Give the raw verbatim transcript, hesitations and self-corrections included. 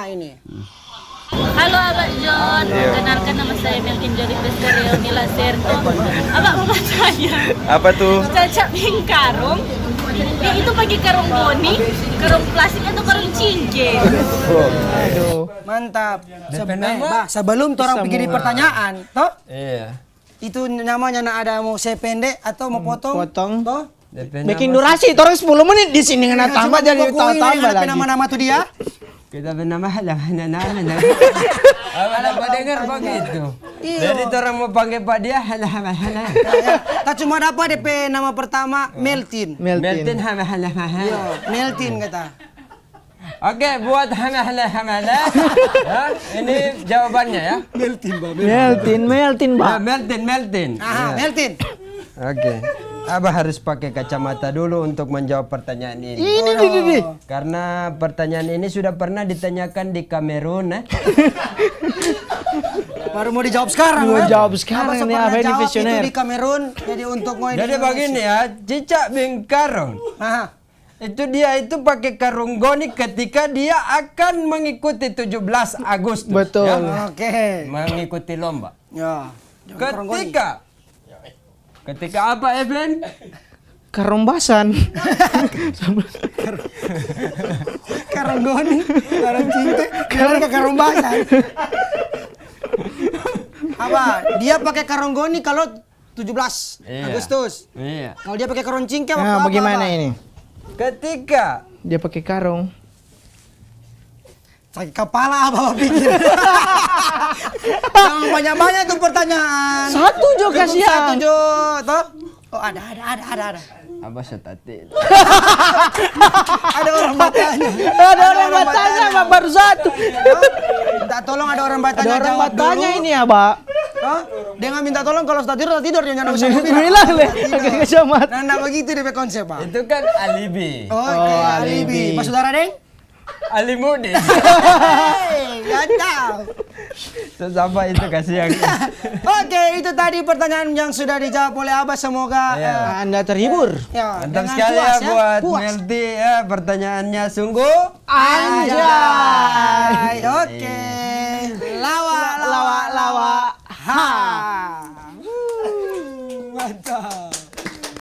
Ini. Halo Abah John, perkenalkan nama saya Melvin Jody Pescareo Mila Serto. Abah mau tanya, Apa tuh? Caca deng karong, eh, itu pakai karong goni, karong plastik atau karong cingke? Aduh. Mantap. Se- Depan eh, nama? Bah, sebelum orang Semua. Pikirin pertanyaan, toh? Iya. Itu namanya na ada mau sepende atau mau potong? Potong. Toh? Depan Bikin nama? Durasi, torang sepuluh menit di sini ngena Ya, tambah cuma jadi pokoknya tambah ada lagi. Nama-nama tuh dia. Kita bernama halah halah halah. Apa dapat dengar begitu? Iya. Jadi orang mau panggil Pak dia halah halah halah. Ya, tak cuma dapat D P nama pertama Meltin. Meltin. Meltin halah halah halah. Iya, Meltin kata. Oke, buat halah halah halah. Ya, ini jawabannya ya. Meltin, Bang. Meltin, Meltin, Ya, Pak. Meltin, Meltin. Ah, Ya. Meltin. Oke. Abah harus pakai kacamata dulu untuk menjawab pertanyaan ini. Ini, ini, ini. Karena pertanyaan ini sudah pernah ditanyakan di Kamerun, eh. Baru mau dijawab sekarang. Mau Bang. jawab sekarang Abah nih, pernah Abah ini jawab visioner. Itu di Kamerun, jadi untuk ngoi di Jadi Indonesia. Begini ya, cicak deng karong. Aha. Itu dia itu pakai karong goni ketika dia akan mengikuti tujuh belas Agustus. Betul. Ya. Oke. Mengikuti lomba. Ya. Jangan karong goni. Ketika Ketika apa, Evelyn? Karombasan. Karong goni, karong cingke, karong karong basah. Apa? Dia pakai karong goni kalau tujuh belas Iya. Agustus. Iya. Kalau dia pakai karong cingke waktu Nah, apa, bagaimana Abah? Ini? Ketika Dia pakai karong. Sakit kepala apa pikir? Jangan banyak-banyak tuh pertanyaan. Satu jo Cukup kasihan. Satu jo, toh? Oh, ada, ada, ada, ada, ada. Abah setati. Ada orang bertanya. Ada orang bertanya, Bang, baru satu. Minta tolong, ada orang bertanya. Ada orang Jawab bertanya dulu. Ini, Abah. Hah? Dia nggak minta tolong, kalau sudah tidur, sudah tidur. Dia nyanda usah Dia bilang. bilang deh, Tidur. pakai kacamata. Nah, nah, begitu dia pe konsep, Pak. Itu kan alibi. Oke, Oh, alibi. alibi. Pas saudara, Deng? Alimudi. Hei, ganteng. Sesama itu kasihan. Oke, itu tadi pertanyaan yang sudah dijawab oleh Abah. Semoga Iya. eh, Anda terhibur. ya, Mantap dengan sekali puas, ya buat Puas. Melti ya, pertanyaannya sungguh Anjay. Oke. Lawa, lawa, lawa. Ha.